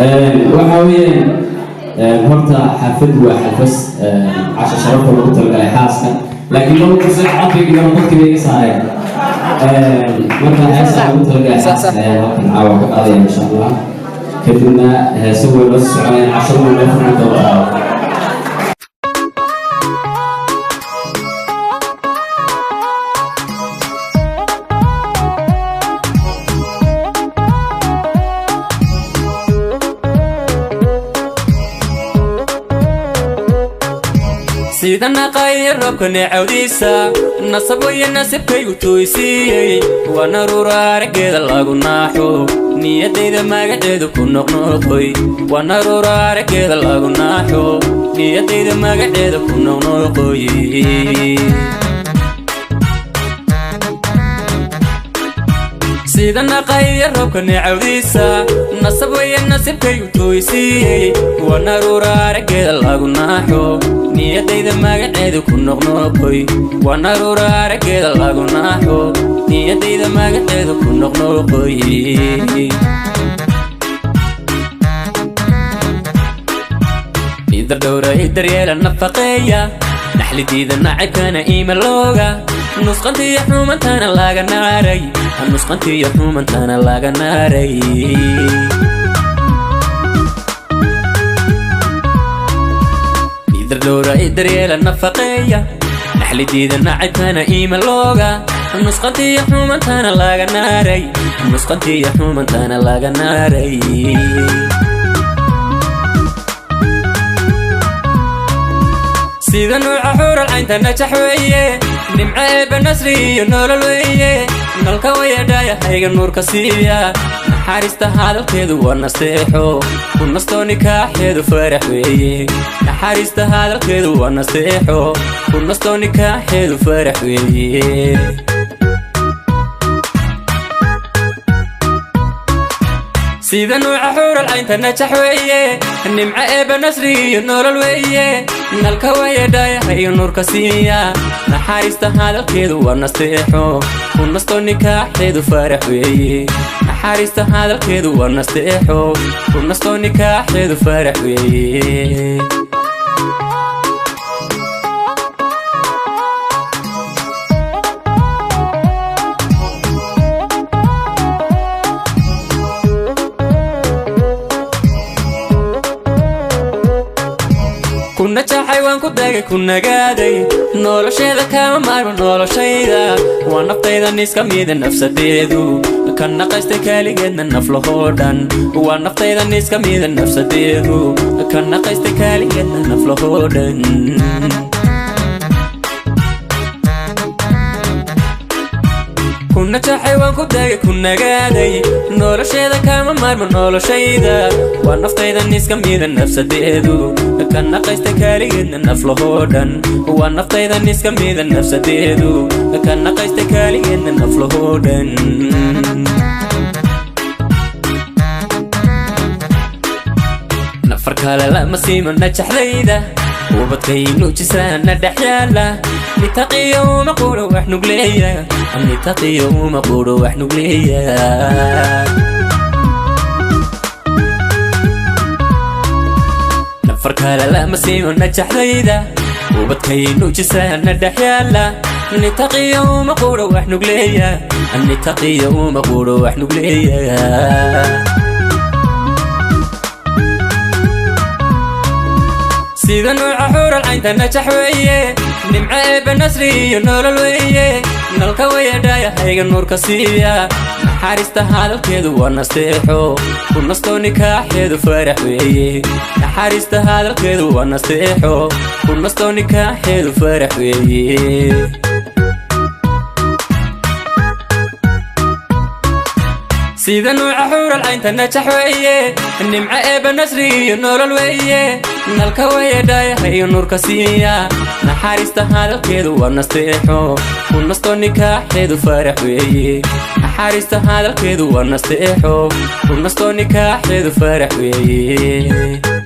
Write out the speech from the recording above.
Waxa weeyaan, horta xaflad waa xalfas casho sharafta lagu talagalay xaaska, laakiin laba kursi codkayga dadkii bay iga saareen. Marka heesa lagu talagalay xaaska ayaa halkan caawa ka qaadaya, insha Allah. Kadibna heese way noo soconayaan, cashadu way noo furmi doontaa. Sida naqaya roobka neecawdiisa, nasab waya nasibkaygu tooysiiyey. Waa naruura araggeeda lagu naaxo, niyadayda magaceedu ku noqnoqoy. Waa naruura araggeeda lagu naaxo, niyadayda magaceeda ku noqnoqoy. Sida naqaya roobka neecawdiisa, nasab waya nasibkaygu tooysiiyey. Waa naruura araggeeda lagu naaxo, niyadayda magaceedu ku noqnoqoy. Waa naruura araggeeda lagu naaxo, niyadayda magaceedu ku noqnoqoy. Idar dhowra, daryeela, nafaqeeya, naxlidiida nacabkana iimalooga, nusqantiyo xumantana laga naaray, nusqantiyo xumantana laga naaray. Idar dhowra, daryeela, nafaqeeya, naxlidiida nacabkana iimalooga, nusqantiyo xumantana laga naaray, nusqantiyo xumantana laga naaray. Sida nuuca xuural caynta najax weeye, nimco eebba, nasri iyo nolol weeye. Nalka wayadhaayahayga nuurka siiya, naxariista hadalkeedu waa nasteexo, ku nastoo nikaaxeedu farax weeye. Naxariista hadalkeedu waa nasteexo, ku nastoo nikaaxeedu farax weeye. Sida nuuca xuural caynta najax weeye, nimco eebba, nasri iyo nolol weeye. Nalka wayadhaayahayo nuurka siiya, naxariista hadalkeedu waa nasteexo, ku nastoo nikaaxeedu farax weeye. Naxariista hadalkeedu waa nasteexo, ku nastoo nikaaxeedu farax weeye. Ku najaxay, waan ku dagay, ku nagaaday, nolosheeda kama maarmo noloshayda. Waa naftayda niska mida nafsadeedu, ka naqaystay kaaligeedna naflahoo dhan. Waa naftayda niska mida nafsadeedu, ka naqaystay kaaligeedna naflahoo dhan. Ku najaxay, waan ku dagay, ku nagaaday, nolosheeda kama maarmo noloshayda. Waa naftayda niska mida nafsadeedu, ka naqaystay kaaligeedna naflahoo dhan. Waa naftayda niska mida nafsadeedu, ka naqaystay kaaligeedna naflahoo dhan. Nafar kale lama siimo najaxdayda, ubadkaynu jisaana dhex yaala. Nitaqiyo uma quro wax nugleeya, nitaqiyo uma quro wax nugleeya. Nafar kale lama siimo najaxdayda, ubadkaynu jisaana dhex yaala. Nitaqiyo uma quro wax nugleeya, nitaqiyo uma quro wax nugleeya. Sida nuuca xuural caynta najax weeye, nimco eebba, nasri iyo nolol weeye. Nalka wayadhaayahayga nuurka siiya, naxariista hadalkeedu waa nasteexo, ku nastoo nikaaxeedu farax weeye. Naxariista hadalkeedu waa nasteexo, ku nastoo nikaaxeedu farax weeye. Sida nuuca xuural caynta najax weeye, nimco eebba, nasri iyo nolol weeye. Nalka wayadhaayahayo nuurka siiya, naxariista hadalkeedu waa nasteexo, ku nastoo nikaaxeedu farax weeye. Naxariista hadalkeedu waa nasteexo, ku nastoo nikaaxeedu farax weeye.